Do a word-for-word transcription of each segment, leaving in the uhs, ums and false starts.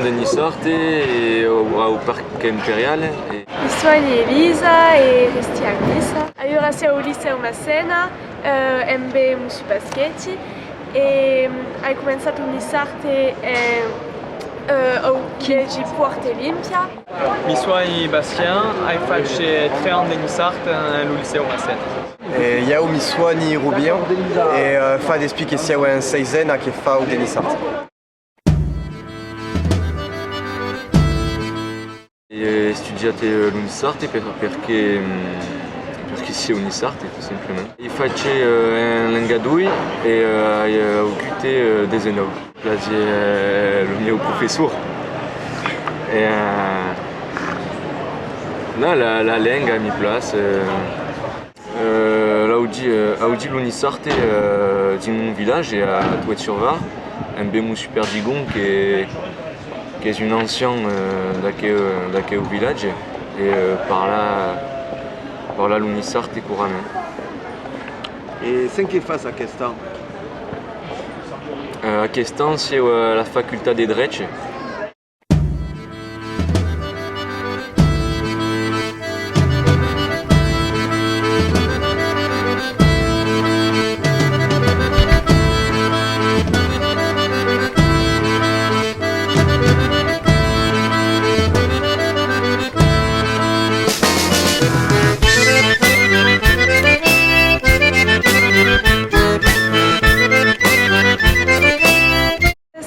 De Niçard e au, au Parc Imperial. E... Mi soi Elisa e resti a Niça. Aüra siáu au licèu Massena, eh, embé Mossur Pasquetti, e, mm, ai començat lo niçard, eh, eh, au collègi Puòrt Olimpia. Mi soi Bastien, ai fach tres ans de niçard en lo licèu Massena. E ieu mi soi Robin e, eh, fa despuei que siáu en seisena que fau de niçard. Ai estudiat, eh, lo niçard per, perque, mm, perque siáu niçard, tot simplament. Ai fach, eh, en lenga doi e, eh, ai, eh, augut, eh, desenòu. Plasi, eh, lo mieu professor. E, eh, non, la, la lenga mi plas, eh. Eh, l'audi, eh, audi lo niçard, eh, dins mon vilatge, a Toët-sur-Var, embé Mossur Perdigon, que, qu'es un ancian, eh, d'aqueu, d'aqueu vilatge, e, eh, parla, parla lo niçard corrament. E cen que fas aquest an? Eh, aquest an siáu a la facultat de drech.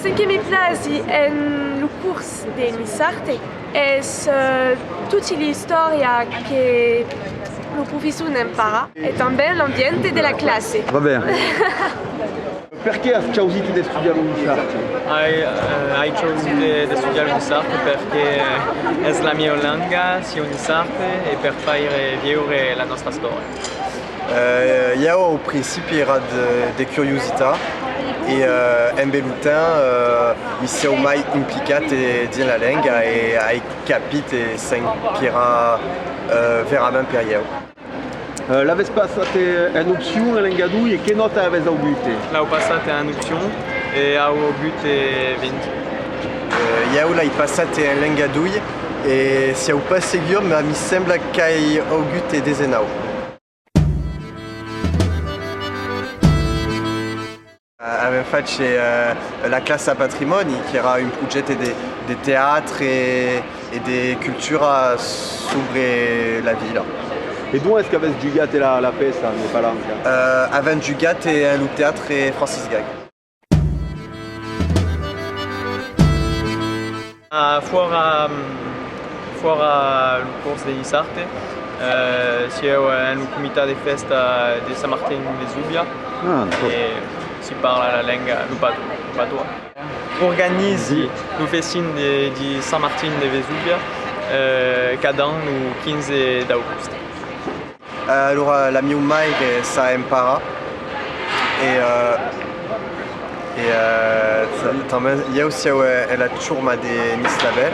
Cen que me plasi en lo cors de niçard es, eh, toti l'istòria que lo professor ne'n parla e tanben l'ambient de la classa. Va ben. Perqué as chausit d'estudiar lo niçard? Ai, eh, ai chausit de, d'estudiar lo niçard perque es la mieu lenga, siáu niçard, e per faire viure la nòstra istòria. Eh, ieu, au principi, èra de, de curiositat e, eh, embé lo temps, eh, mi siáu mai implicat, eh, dins la lenga e ai capit, eh, cen qu'èra, eh, verament per ieu. Eh, l'avètz passat, eh, en opcion, en lenga doi, e que nòta avètz augut? L'au passat en opcion e au augut, eh, vint. Eh, ieu l'ai passat en lenga doi e siáu pas segur, mas mi sembla qu'ai augut, eh, desenòu. Avèm fach, eh, la classa Patrimòni, qu'èra un projècte de, de teatre e, e de cultura sobre la vila. E dont es qu'avètz jugat la, la pèça de palanca? Eh, avèm jugat en lo teatre Francis Gag. Ah, fòra, fòra lo cors de niçard, eh, siáu en lo comitat de fèsta de Sant Martin Vesubia. Ah, d'acòrd. E si parla la lenga, lo pato-, lo patois. Organizi lo festin de, de Sant Martin de Vesubia, eh, cada an lo quinze d'agost. Eh, alora, la mieu maire s'a emparat e, eh, e, eh, ta-, tanben, ieu siáu, eh, en la chorma de Nice-la-Belle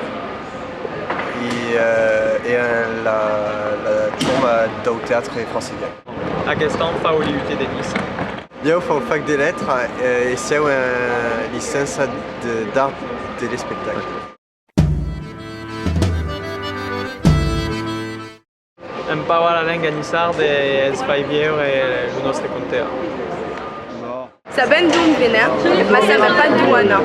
e, eh, e en la, la chorma dau teatre Francis Gag. Aquest an fau l'I U T de Niça. Ieu fau fac de letras, eh, e siáu en licença de, d'art de l'espectacle. Empaurar la lenga niçarda es far viure lo nòstre conte. Sabèm d'ont venèm, mas sabèm pas d'ont anam.